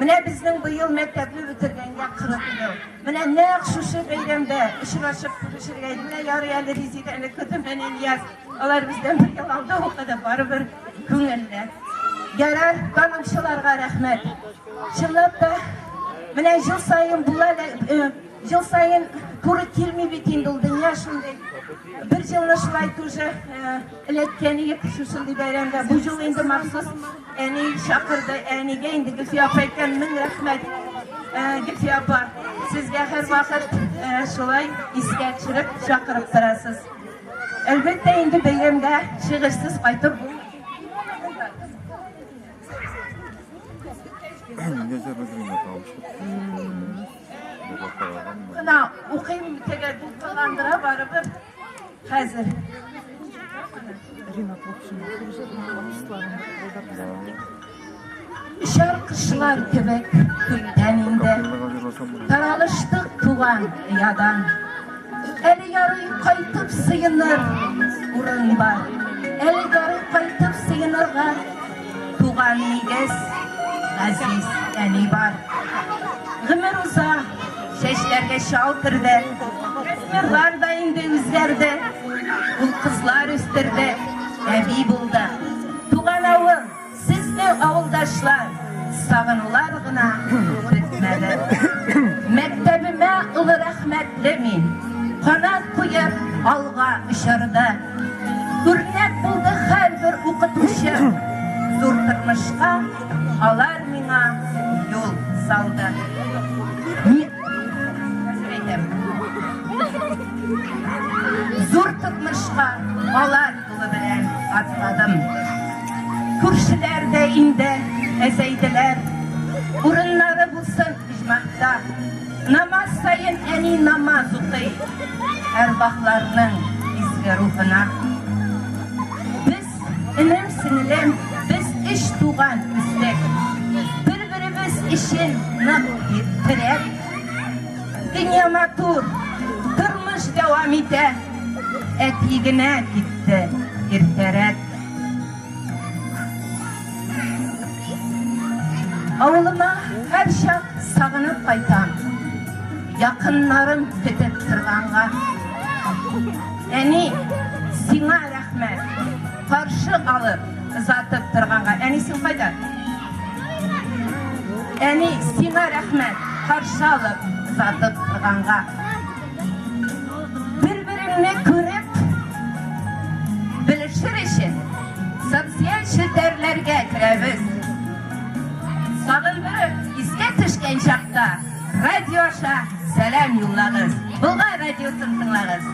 Менә безнең быел мәктәпне бетергәнгә 40 ел. Менә нәкъ шушы бәйрәмдә очрашып күрешергә иде. Менә ярый әле Резидәне күрдем, әнә Нияз. Алар бездән бер ел алда укыды, барыбер күңелле. Ярар, танымчыларга рәхмәт. Чынлап та, менә ел саен була, э, ел саен туры килми бит инде ул дөнья шундый. Бер елны шулай тоже э, эләккән идек шушындый бәйрәмгә. Бу юлы инде махсус әни чакырды. Әнигә инде Гөлфия апа әйткән мең рәхмәт. Э, Гөлфия апа, сезгә һәрвакыт э, шулай искә төшереп чакырып торасыз. Әлбәттә инде бәйрәмгә шигырьсез кайтып булмый. Гына укыйм, теге дулкынландыра барыбер хәзер. Очар кошлар кебек күктән инде Таралыштык туган оядан. Әле ярый кайтып сыеныр урын бар, Әле ярый кайтып сыенырга Туган нигез, газиз әни бар. Гомер уза, чәчләргә чал керде, Размерлар да инде үзгәрде, Ул кызлар үстерде, әби булды. Туган авыл, сезне авылдашлар, Сагынулар гына бетмәде. Мәктәбемә олы рәхмәтле мин, Канат куеп алга очырды. Үрнәк булды һәрбер укытучы, Зур тормышка алар миңа юл салды. Хәзер әйтәм. Зур тормышка алар юлы белән атладым. Күршеләр дә инде әзәйделәр. Урыннары булсын оҗмахта. Намаз саен әни намаз укый. Әрвахларның изге рухына. Без, энем, сеңлем, без өч туган үстек. Бер-беребез өчен нык терәк. Дөнья матур, тормыш дәвам итә. Әти генә китте иртәрәк. Авылыма һәрчак сагынып кайтам. Якыннарым көтеп торганга. Әни, сиңа рәхмәт. Каршы алып, озатып торганга. Әни, син кайда? Әни, сиңа рәхмәт. Каршы алып, озатып торганга. Бер-береңне күреп, белешер өчен социаль челтәрләргә керәбез. Сагындырып искә төшкән чакта радио аша сәлам юллагыз. Болгар радиосын тыңлагыз.